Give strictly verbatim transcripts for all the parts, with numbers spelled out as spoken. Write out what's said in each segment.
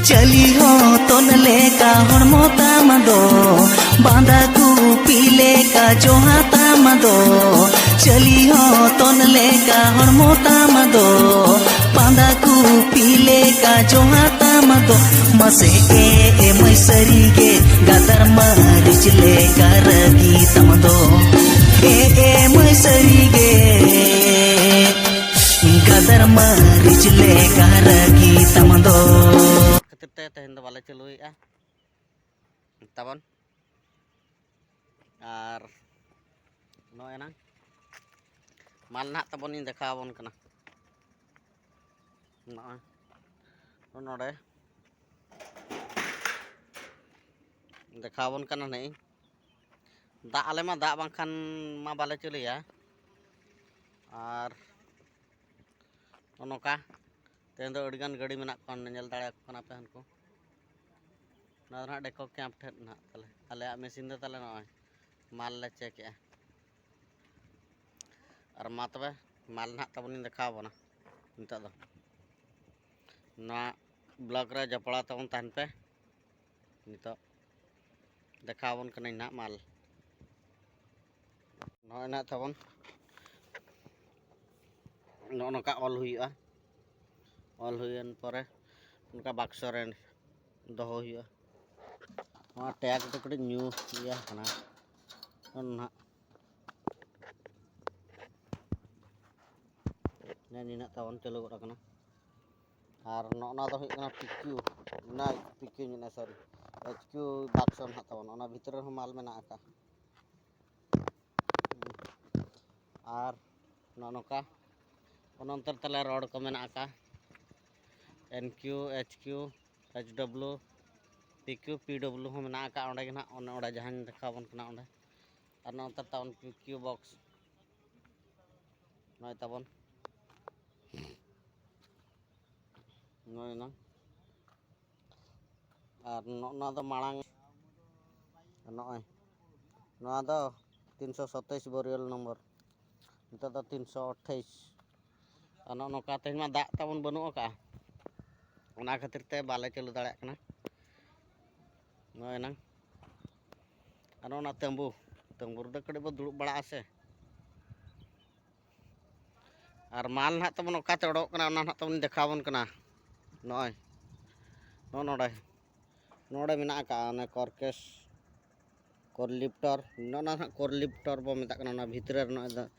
ᱪᱟᱹᱞᱤ ᱦᱚᱛᱚᱱ ᱞᱮᱠᱟ ᱦᱚᱲᱢᱚ ᱛᱟᱢ ᱫᱚ, ᱵᱟᱸᱫᱟ ᱠᱩᱯᱤ ᱞᱮᱠᱟ ᱡᱚᱦᱟ ᱛᱟᱢ ᱫᱚ᱾ ᱪᱟᱹᱞᱤ ᱦᱚᱛᱚᱱ ᱞᱮᱠᱟ ᱦᱚᱲᱢᱚ ᱛᱟᱢ ᱫᱚ, ᱵᱟᱸᱫᱟ ᱠᱩᱯᱤ ᱞᱮᱠᱟ ᱡᱚᱦᱟ ᱛᱟᱢ ᱫᱚ᱾ ᱢᱟᱥᱮ ᱮ ᱮ ᱢᱟᱹᱭ ᱥᱟᱹᱨᱤ ᱜᱮ, ᱜᱟᱫᱟᱨ ᱢᱟᱹᱨᱤᱪ ᱞᱮᱠᱟ ᱨᱟᱹᱜᱤ ᱛᱟᱢ ᱫᱚ᱾ ᱮ ᱮ ᱢᱟᱹᱭ ᱥᱟᱹᱨᱤ ᱜᱮ, ᱜᱟᱫᱟᱨ ᱢᱟᱹᱨᱤᱪ ᱞᱮᱠᱟ ᱨᱟᱹᱜᱤ ᱛᱟᱢ ᱫᱚ᱾ ᱠᱷᱟᱹᱛᱤᱨ ᱛᱮ ᱛᱮᱦᱮᱧ ᱫᱚ ᱵᱟᱞᱮ ᱪᱟᱹᱞᱩᱭᱮᱫᱼᱟ ᱛᱟᱵᱚᱱ᱾ ᱟᱨ ᱱᱚᱜᱼᱚᱭ ᱱᱟᱝ ᱢᱟᱞ ᱱᱟᱦᱟᱜ ᱛᱟᱵᱚᱱ ᱤᱧ ᱫᱮᱠᱷᱟᱣ ᱟᱵᱚᱱ ᱠᱟᱱᱟ᱾ ᱱᱚᱜᱼᱚᱭ ᱱᱚᱰᱮ ᱫᱮᱠᱷᱟᱣ ᱟᱵᱚᱱ ᱠᱟᱱᱟ ᱱᱟᱦᱟᱜ ᱤᱧ᱾ ᱫᱟᱜ ᱟᱞᱮ ᱢᱟ ᱫᱟᱜ ᱵᱟᱝᱠᱷᱟᱱ ᱢᱟ ᱵᱟᱞᱮ ᱪᱟᱹᱞᱩᱭᱟ᱾ ᱟᱨ ᱱᱚᱜᱼᱚ ᱱᱚᱝᱠᱟ ᱛᱮᱦᱮᱧ ᱫᱚ ᱟᱹᱰᱤᱜᱟᱱ ᱜᱟᱹᱰᱤ ᱢᱮᱱᱟᱜ ᱠᱚᱣᱟ, ᱧᱮᱞ ᱫᱟᱲᱮᱭᱟᱠᱚ ᱠᱟᱱᱟ ᱯᱮ ᱦᱟᱱᱠᱩ᱾ ᱱᱚᱣᱟ ᱫᱚ ᱱᱟᱦᱟᱜ ᱰᱮᱠᱳ ᱠᱮᱢᱯ ᱴᱷᱮᱱ ᱱᱟᱦᱟᱜ ᱛᱟᱞᱮ, ᱟᱞᱮᱭᱟᱜ ᱢᱮᱥᱤᱱ ᱫᱚ ᱛᱟᱞᱮ ᱱᱚᱜᱼᱚᱭ ᱢᱟᱞ ᱞᱮ ᱪᱮᱠᱮᱜᱼᱟ᱾ ᱟᱨ ᱢᱟ ᱛᱚᱵᱮ ᱢᱟᱞ ᱱᱟᱦᱟᱜ ᱛᱟᱵᱚᱱᱤᱧ ᱫᱮᱠᱷᱟᱣ ᱟᱵᱚᱱᱟ ᱱᱤᱛᱚᱜ ᱫᱚ᱾ ᱱᱚᱣᱟ ᱵᱞᱚᱜ ᱨᱮ ᱡᱚᱯᱲᱟᱣ ᱛᱟᱵᱚᱱ ᱛᱟᱦᱮᱱ ᱯᱮ᱾ ᱱᱤᱛᱚᱜ ᱫᱮᱠᱷᱟᱣ ᱟᱵᱚᱱ ᱠᱟᱹᱱᱟᱹᱧ ᱱᱟᱦᱟᱜ ᱢᱟᱞ᱾ ᱱᱚᱜᱼᱚᱭ ᱱᱟᱦᱟᱜ ᱛᱟᱵᱚᱱ ᱱᱚᱜᱼᱚ ᱱᱚᱝᱠᱟ ᱚᱞ ᱦᱩᱭᱩᱜᱼᱟ᱾ ᱚᱞ ᱦᱩᱭᱮᱱ ᱯᱚᱨᱮ ᱚᱱᱠᱟ ᱵᱟᱠᱥᱚ ᱨᱮ ᱫᱚᱦᱚ ᱦᱩᱭᱩᱜᱼᱟ᱾ ᱱᱚᱣᱟ ᱴᱮᱜᱽ ᱫᱚ ᱠᱟᱹᱴᱤᱡ ᱧᱩ ᱤᱭᱟᱹ ᱠᱟᱱᱟ ᱱᱟᱦᱟᱜ᱾ ᱱᱮ ᱱᱤᱱᱟᱹᱜ ᱛᱟᱵᱚᱱ ᱪᱟᱹᱞᱩ ᱜᱚᱫ ᱟᱠᱟᱱᱟ᱾ ᱟᱨ ᱱᱚᱜᱼᱚ ᱱᱚᱣᱟ ᱫᱚ ᱦᱩᱭᱩᱜ ᱠᱟᱱᱟ ᱯᱤ ᱠᱤᱭᱩ, ᱱᱟ ᱯᱤ ᱠᱤᱭᱩ ᱢᱮᱱᱟ, ᱥᱚᱨᱤ, ᱮᱭᱤᱪ ᱠᱤᱭᱩ ᱵᱟᱠᱥᱚ ᱱᱟᱦᱟᱜ ᱛᱟᱵᱚᱱ, ᱚᱱᱟ ᱵᱷᱤᱛᱨᱤ ᱨᱮᱦᱚᱸ ᱢᱟᱞ ᱢᱮᱱᱟᱜ ᱟᱠᱟᱫ᱾ ᱟᱨ ᱱᱚᱜᱼᱚ ᱱᱚᱝᱠᱟ ᱚᱱᱚᱱᱛᱚᱨ ᱛᱟᱞᱟ ᱨᱚᱰ ᱠᱚ ᱢᱮᱱᱟᱜ ᱟᱠᱟᱫ, ᱮᱱ Q, H Q, H W, P Q, P W ᱦᱚᱸ ᱢᱮᱱᱟᱜ ᱟᱠᱟᱫ ᱚᱸᱰᱮ ᱜᱮ ᱱᱟᱦᱟᱜ, ᱚᱱᱮ ᱚᱸᱰᱮ ᱡᱟᱦᱟᱸᱧ ᱫᱮᱠᱷᱟᱣ ᱟᱵᱚᱱ ᱠᱟᱱᱟ ᱚᱸᱰᱮ᱾ ᱟᱨ ᱱᱚᱜᱼᱚ ᱱᱚᱱᱛᱚᱨ ᱛᱟᱵᱚᱱ ᱯᱤ ᱠᱤᱭᱩ ᱵᱚᱠᱥ ᱱᱚᱜᱼᱚᱭ ᱛᱟᱵᱚᱱ ᱱᱚᱜᱼᱚᱭ ᱱᱟ᱾ ᱟᱨ ᱱᱚᱜᱼᱚ ᱱᱚᱣᱟ ᱫᱚ ᱢᱟᱲᱟᱝ, ᱱᱚᱜᱼᱚᱭ ᱱᱚᱣᱟ ᱫᱚ ᱛᱤᱱᱥᱚ ᱥᱟᱛᱟᱭᱤᱥ ᱵᱚᱨᱤᱭᱟᱞ ᱱᱚᱢᱵᱚᱨ, ᱱᱤᱛᱚᱜ ᱫᱚ ᱛᱤᱱᱥᱚ ᱟᱴᱷᱟᱭᱤᱥ᱾ ᱟᱨ ᱱᱚᱜᱼᱚ ᱱᱚᱝᱠᱟ ᱛᱮᱦᱮᱧ ᱢᱟ ᱫᱟᱜ ᱛᱟᱵᱚᱱ ᱵᱟᱹᱱᱩᱜ ᱟᱠᱟᱫᱼᱟ᱾ ᱚᱱᱟ ᱠᱷᱟᱹᱛᱤᱨ ᱛᱮ ᱵᱟᱞᱮ ᱪᱟᱹᱞᱩ ᱫᱟᱲᱮᱭᱟᱜ ᱠᱟᱱᱟ᱾ ᱱᱚᱜᱼᱚᱭ ᱱᱟᱝ, ᱟᱨ ᱚᱱᱟ ᱛᱟᱹᱢᱵᱩ, ᱛᱟᱹᱢᱵᱩ ᱨᱮᱫᱚ ᱠᱟᱹᱴᱤᱡ ᱵᱚ ᱫᱩᱲᱩᱵ ᱵᱟᱲᱟᱜᱼᱟ ᱥᱮ᱾ ᱟᱨ ᱢᱟᱞ ᱱᱟᱦᱟᱜ ᱛᱟᱵᱚᱱ ᱚᱠᱟᱛᱮ ᱚᱰᱚᱠᱚᱜ ᱠᱟᱱᱟ, ᱚᱱᱟ ᱱᱟᱦᱟᱜ ᱛᱟᱵᱚᱱ ᱫᱮᱠᱷᱟᱣ ᱟᱵᱚᱱ ᱠᱟᱱᱟ᱾ ᱱᱚᱜᱼᱚᱭ, ᱱᱚᱜᱼᱚ ᱱᱚᱰᱮ, ᱱᱚᱰᱮ ᱢᱮᱱᱟᱜ ᱟᱠᱟᱫᱼᱟ ᱚᱱᱮ ᱠᱚᱨᱠᱮᱥ, ᱠᱚᱨ ᱞᱤᱯᱴᱚᱨ, ᱱᱚᱜᱼᱚ ᱱᱟ ᱱᱟᱦᱟᱜ ᱠᱚᱨ ᱞᱤᱯᱴᱚᱨ ᱵᱚ ᱢᱮᱛᱟᱜ ᱠᱟᱱᱟ᱾ ᱚᱱᱟ ᱵᱷᱤᱛᱨᱤ ᱨᱮ ᱱᱚᱜᱼᱚᱭ ᱫᱟ-,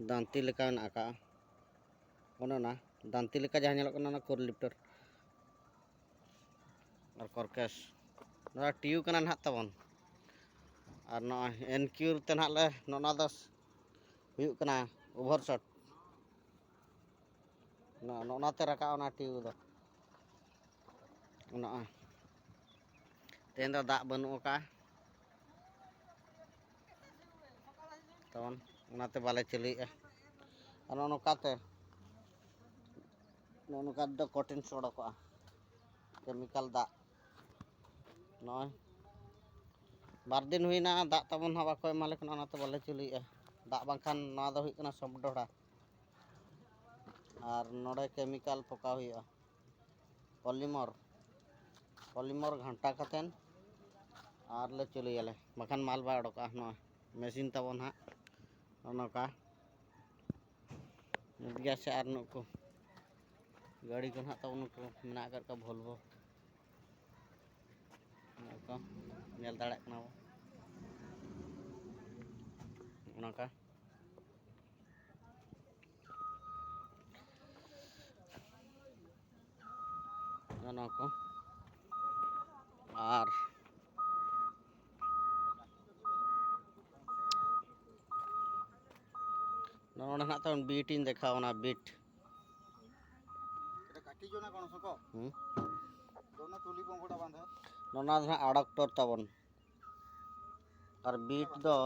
ᱫᱟᱱᱛᱤ ᱞᱮᱠᱟ ᱢᱮᱱᱟᱜ ᱟᱠᱟᱫᱼᱟ᱾ ᱚᱱᱮ ᱚᱱᱟ ᱫᱟᱱᱛᱤ ᱞᱮᱠᱟ ᱡᱟᱦᱟᱸ ᱧᱮᱞᱚᱜ ᱠᱟᱱᱟ, ᱚᱱᱟ ᱠᱚᱨ ᱞᱤᱯᱴᱚᱨ᱾ ᱟᱨ ᱠᱚᱨᱠᱮᱥ, ᱱᱚᱣᱟ ᱴᱤᱭᱩ ᱠᱟᱱᱟ ᱱᱟᱦᱟᱜ ᱛᱟᱵᱚᱱ᱾ ᱟᱨ ᱱᱚᱜᱼᱚᱭ ᱮᱱ ᱠᱤᱭᱩ ᱛᱮ ᱱᱟᱦᱟᱜ ᱞᱮ, ᱱᱚᱜᱼᱚ ᱱᱟ ᱫᱚ ᱦᱩᱭᱩᱜ ᱠᱟᱱᱟ ᱳᱵᱷᱟᱨ ᱥᱚᱴ᱾ ᱱᱚᱜᱼᱚ ᱱᱚᱜᱼᱚ ᱱᱟ ᱛᱮ ᱨᱟᱠᱟᱵ ᱚᱱᱟ ᱴᱤᱭᱩ ᱫᱚ᱾ ᱱᱚᱜᱼᱚᱭ ᱛᱮᱦᱮᱧ ᱫᱚ ᱫᱟᱜ ᱵᱟᱹᱱᱩᱜ ᱟᱠᱟᱫᱼᱟ ᱛᱟᱵᱚᱱ, ᱚᱱᱟᱛᱮ ᱵᱟᱞᱮ ᱪᱟᱹᱞᱩᱭᱮᱫᱼᱟ᱾ ᱟᱨ ᱱᱚᱜᱼᱚ ᱱᱚᱝᱠᱟᱛᱮ, ᱱᱚᱜᱼᱚ ᱱᱚᱝᱠᱟ ᱫᱚ ᱠᱚᱴᱷᱤᱱ ᱥᱚᱲᱚᱠᱚᱜᱼᱟ, ᱠᱮᱢᱤᱠᱟᱞ ᱫᱟᱜ᱾ ᱱᱚᱜᱼᱚᱭ ᱵᱟᱨ ᱫᱤᱱ ᱦᱩᱭᱱᱟ, ᱫᱟᱜ ᱛᱟᱵᱚᱱ ᱦᱟᱸᱜ ᱵᱟᱠᱚ ᱮᱢᱟᱞᱮ ᱠᱟᱱᱟ, ᱚᱱᱟᱛᱮ ᱵᱟᱞᱮ ᱪᱟᱹᱞᱩᱭᱮᱫᱼᱟ᱾ ᱫᱟᱜ ᱵᱟᱝᱠᱷᱟᱱ ᱱᱚᱣᱟ ᱫᱚ ᱦᱩᱭᱩᱜ ᱠᱟᱱᱟ ᱥᱚᱵ ᱰᱚᱰᱷᱟ᱾ ᱟᱨ ᱱᱚᱰᱮ ᱠᱮᱢᱤᱠᱟᱞ ᱯᱚᱠᱟᱣ ᱦᱩᱭᱩᱜᱼᱟ, ᱯᱚᱞᱤᱢᱚᱨ, ᱯᱚᱞᱤᱢᱚᱨ ᱜᱷᱟᱱᱴᱟ ᱠᱟᱛᱮᱱ ᱟᱨ ᱞᱮ ᱪᱟᱹᱞᱩᱭᱟᱞᱮ, ᱵᱟᱠᱷᱟᱱ ᱢᱟᱞ ᱵᱟᱭ ᱚᱰᱚᱠᱚᱜᱼᱟ᱾ ᱱᱚᱜᱼᱚᱭ ᱢᱮᱥᱤᱱ ᱛᱟᱵᱚᱱ ᱦᱟᱸᱜ ᱱᱚᱜᱼᱚ ᱱᱚᱝᱠᱟ᱾ ᱱᱤᱛ ᱜᱮ ᱥᱮ ᱟᱨ ᱱᱩᱠᱩ ᱜᱟᱹᱲᱤ ᱠᱚ ᱱᱟᱦᱟᱜ ᱛᱟᱵᱚᱱ ᱱᱩᱠᱩ ᱢᱮᱱᱟᱜ ᱟᱠᱟᱫ ᱠᱚᱣᱟ, ᱵᱷᱚᱞᱵᱷᱳ᱾ ᱱᱚᱜᱼᱚᱭ ᱠᱚ ᱧᱮᱞ ᱫᱟᱲᱮᱭᱟᱜ ᱠᱟᱱᱟ ᱵᱚ᱾ ᱱᱚᱜᱼᱚ ᱱᱚᱝᱠᱟ᱾ ᱱᱚᱜᱼᱚ ᱱᱚᱣᱟ ᱠᱚ᱾ ᱟᱨ ᱱᱚᱜᱼᱚ ᱱᱚᱰᱮ ᱱᱟᱜ ᱛᱟᱵᱚᱱ ᱵᱤᱴ ᱤᱧ ᱫᱮᱠᱷᱟᱣ ᱚᱱᱟ ᱵᱤᱴ᱾ ଏଇଟା କାଟିଛ ନା କ'ଣ ଶଙ୍ଖ? ᱦᱩᱸ᱾ ᱫᱚ ᱚᱱᱟ ᱛᱩᱞᱤ ᱵᱚᱝᱜᱚᱲᱟ ᱵᱟᱸᱫᱷᱟ᱾ ᱱᱚᱜᱼᱚ ᱱᱟ ᱫᱚ ᱱᱟᱜ ᱟᱰᱟᱯᱴᱚᱨ ᱛᱟᱵᱚᱱ᱾ ᱟᱨ ᱵᱤᱴ ᱫᱚ,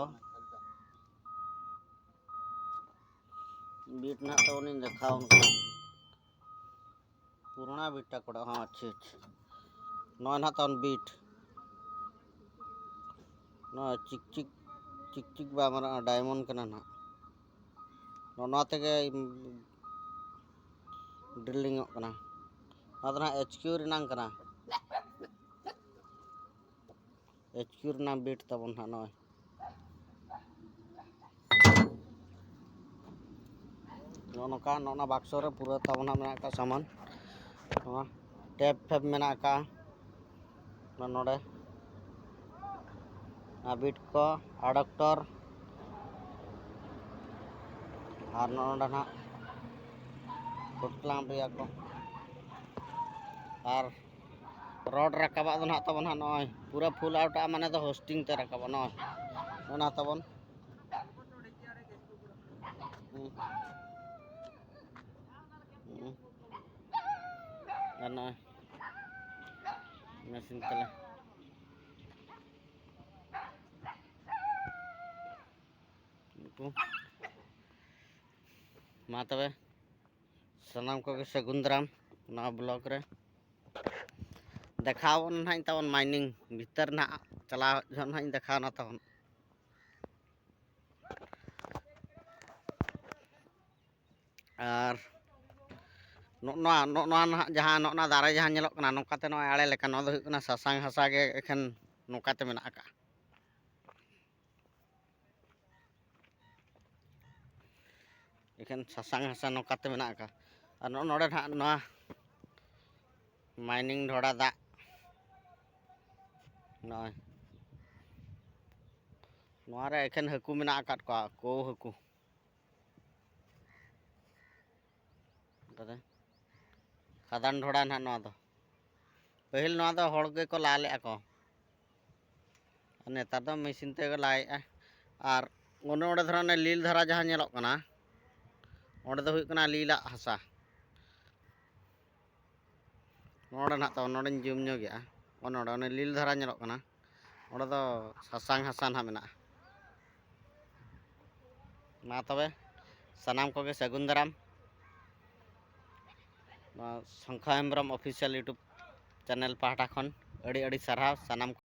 ᱵᱤᱴ ᱱᱟᱜ ᱛᱟᱵᱚᱱ ᱤᱧ ᱫᱮᱠᱷᱟᱣ ᱟᱵᱚᱱ ᱠᱟᱱᱟ᱾ ᱯᱩᱨᱩᱱᱟ ᱵᱤᱴ ᱴᱟ ᱠᱚᱲᱟ, ᱦᱚᱸ, ᱟᱪᱪᱷᱟ, ᱟᱪᱪᱷᱟ᱾ ᱱᱚᱜᱼᱚᱭ ᱱᱟᱜ ᱛᱟᱵᱚᱱ ᱵᱤᱴ᱾ ᱱᱚᱣᱟ ᱪᱤᱠ ᱪᱤᱠ, ᱪᱤᱠ ᱪᱤᱠ ᱵᱟᱝ ᱢᱟᱨᱟᱜᱼᱟ, ᱰᱟᱭᱢᱚᱱᱰ ᱠᱟᱱᱟ ᱱᱟᱜ᱾ ᱱᱚᱜᱼᱚ ᱱᱚᱣᱟ ᱛᱮᱜᱮ ᱰᱨᱤᱞᱤᱝᱚᱜ ᱠᱟᱱᱟ᱾ ᱱᱚᱣᱟ ᱫᱚ ᱱᱟᱦᱟᱜ ᱮᱭᱤᱪ ᱠᱤᱭᱩ ᱨᱮᱱᱟᱝ ᱠᱟᱱᱟ᱾ ᱮᱭᱤᱪ ᱠᱤᱭᱩ ᱨᱮᱱᱟᱜ ᱵᱤᱴ ᱛᱟᱵᱚᱱ ᱦᱟᱸᱜ ᱱᱚᱜᱼᱚᱭ᱾ ᱱᱚᱜᱼᱚ ᱱᱚᱝᱠᱟ, ᱱᱚᱜᱼᱚ ᱱᱚᱣᱟ ᱵᱟᱠᱥᱚ ᱨᱮ ᱯᱩᱨᱟᱹ ᱛᱟᱵᱚᱱ ᱦᱟᱸᱜ ᱢᱮᱱᱟᱜ ᱟᱠᱟᱫ ᱥᱟᱢᱟᱱ᱾ ᱱᱚᱣᱟ ᱴᱮᱯ ᱯᱷᱮᱯ ᱢᱮᱱᱟᱜ ᱟᱠᱟᱫ ᱱᱚᱣᱟ ᱱᱚᱰᱮ᱾ ᱱᱚᱣᱟ ᱵᱤᱴ ᱠᱚ, ᱟᱰᱟᱯᱴᱚᱨ, ᱟᱨ ᱱᱚᱜᱼᱚ ᱱᱚᱰᱮ ᱱᱟᱦᱟᱜ ᱯᱷᱩᱴ ᱠᱞᱟᱢᱯ ᱨᱮᱭᱟᱜ ᱠᱚ᱾ ᱟᱨ ᱨᱚᱰ ᱨᱟᱠᱟᱵᱟᱜ ᱫᱚ ᱱᱟᱦᱟᱜ ᱛᱟᱵᱚᱱ ᱦᱟᱸᱜ ᱱᱚᱜᱼᱚᱭ ᱯᱩᱨᱟᱹ ᱯᱷᱩᱞ ᱟᱣᱩᱴᱚᱜᱼᱟ, ᱢᱟᱱᱮ ᱫᱚ ᱦᱳᱥᱴᱤᱝ ᱛᱮ ᱨᱟᱠᱟᱵᱟ ᱱᱚᱜᱼᱚᱭ᱾ ᱚᱱᱟ ᱛᱟᱵᱚᱱ᱾ ᱦᱩᱸ᱾ ᱦᱩᱸ᱾ ᱟᱨ ᱱᱚᱜᱼᱚᱭ ᱢᱮᱥᱤᱱ ᱛᱟᱞᱮ᱾ ᱩᱱᱠᱩ᱾ ᱢᱟ ᱛᱚᱵᱮ ᱥᱟᱱᱟᱢ ᱠᱚᱜᱮ ᱥᱟᱹᱜᱩᱱ ᱫᱟᱨᱟᱢ ᱱᱚᱣᱟ ᱵᱞᱚᱜ ᱨᱮ᱾ ᱫᱮᱠᱷᱟᱣ ᱵᱚᱱ ᱱᱟᱦᱟᱜ ᱤᱧ ᱛᱟᱵᱚᱱ ᱢᱟᱭᱱᱤᱝ ᱵᱷᱤᱛᱟᱹᱨ ᱱᱟᱦᱟᱜ ᱪᱟᱞᱟᱣ ᱡᱚᱦᱚᱜ ᱱᱟᱦᱟᱜ ᱤᱧ ᱫᱮᱠᱷᱟᱣ ᱱᱟ ᱛᱟᱵᱚᱱ᱾ ᱟᱨ ᱱᱚᱜᱼᱚ ᱱᱚᱣᱟ, ᱱᱚᱜᱼᱚ ᱱᱚᱣᱟ ᱱᱟᱦᱟᱜ ᱡᱟᱦᱟᱸ ᱱᱚᱜᱼᱚ ᱱᱚᱣᱟ ᱫᱟᱨᱮ ᱡᱟᱦᱟᱸ ᱧᱮᱞᱚᱜ ᱠᱟᱱᱟ, ᱱᱚᱝᱠᱟᱛᱮ ᱱᱚᱜᱼᱚᱭ ᱟᱲᱮ ᱞᱮᱠᱟ, ᱱᱚᱣᱟ ᱫᱚ ᱦᱩᱭᱩᱜ ᱠᱟᱱᱟ ᱥᱟᱥᱟᱝ ᱦᱟᱥᱟ ᱜᱮ ᱮᱠᱷᱮᱱ ᱱᱚᱝᱠᱟᱛᱮ ᱢᱮᱱᱟᱜ ᱟᱠᱟᱫᱼᱟ᱾ ᱮᱠᱷᱮᱱ ᱥᱟᱥᱟᱝ ᱦᱟᱥᱟ ᱱᱚᱝᱠᱟᱛᱮ ᱢᱮᱱᱟᱜ ᱟᱠᱟᱫᱼᱟ᱾ ᱟᱨ ᱱᱚᱜᱼᱚ ᱱᱚᱰᱮ ᱱᱟᱦᱟᱜ ᱱᱚᱣᱟ ᱢᱟᱭᱱᱤᱝ ᱰᱷᱚᱲᱟ ᱫᱟᱜ ᱱᱚᱜᱼᱚᱭ ᱱᱚᱣᱟ ᱨᱮ ᱮᱠᱷᱮᱱ ᱦᱟᱹᱠᱩ ᱢᱮᱱᱟᱜ ᱟᱠᱟᱫ ᱠᱚᱣᱟ, ᱠᱚ ᱦᱟᱹᱠᱩ᱾ ᱚᱱᱠᱟᱛᱮ ᱠᱷᱟᱫᱟᱱ ᱰᱷᱚᱲᱟ ᱱᱟᱦᱟᱜ ᱱᱚᱣᱟ ᱫᱚ᱾ ᱯᱟᱹᱦᱤᱞ ᱱᱚᱣᱟ ᱫᱚ ᱦᱚᱲ ᱜᱮᱠᱚ ᱞᱟ ᱞᱮᱫᱼᱟ ᱠᱚ, ᱟᱨ ᱱᱮᱛᱟᱨ ᱫᱚ ᱢᱮᱥᱤᱱ ᱛᱮᱜᱮ ᱞᱟᱭᱮᱫᱼᱟ᱾ ᱟᱨ ᱚᱱᱮ ᱚᱸᱰᱮ ᱫᱷᱚᱨᱚ ᱚᱱᱮ ᱞᱤᱞ ᱫᱷᱟᱨᱟ ᱡᱟᱦᱟᱸ ᱧᱮᱞᱚᱜ ᱠᱟᱱᱟ, ᱚᱸᱰᱮ ᱫᱚ ᱦᱩᱭᱩᱜ ᱠᱟᱱᱟ ᱞᱤᱞᱟᱜ ᱦᱟᱥᱟ᱾ ᱱᱚᱰᱮ ᱱᱟᱦᱟᱜ ᱛᱟᱵᱚᱱ, ᱱᱚᱰᱮᱧ ᱡᱩᱢ ᱧᱚᱜᱮᱜᱼᱟ, ᱚᱱᱮ ᱚᱸᱰᱮ ᱚᱱᱮ ᱞᱤᱞ ᱫᱷᱟᱨᱟ ᱧᱮᱞᱚᱜ ᱠᱟᱱᱟ, ᱚᱸᱰᱮ ᱫᱚ ᱥᱟᱥᱟᱝ ᱦᱟᱥᱟ ᱱᱟᱦᱟᱜ ᱢᱮᱱᱟᱜᱼᱟ᱾ ᱢᱟ ᱛᱚᱵᱮ ᱥᱟᱱᱟᱢ ᱠᱚᱜᱮ ᱥᱟᱹᱜᱩᱱ ᱫᱟᱨᱟᱢ᱾ ᱱᱚᱣᱟ ᱥᱚᱝᱠᱷᱟ ᱦᱮᱢᱵᱨᱚᱢ ᱚᱯᱷᱤᱥᱤᱭᱟᱞ ᱭᱩᱴᱩᱵᱽ ᱪᱮᱱᱮᱞ ᱯᱟᱦᱴᱟ ᱠᱷᱚᱱ ᱟᱹᱰᱤ ᱟᱹᱰᱤ ᱥᱟᱨᱦᱟᱣ ᱥᱟᱱᱟᱢ ᱠᱚ᱾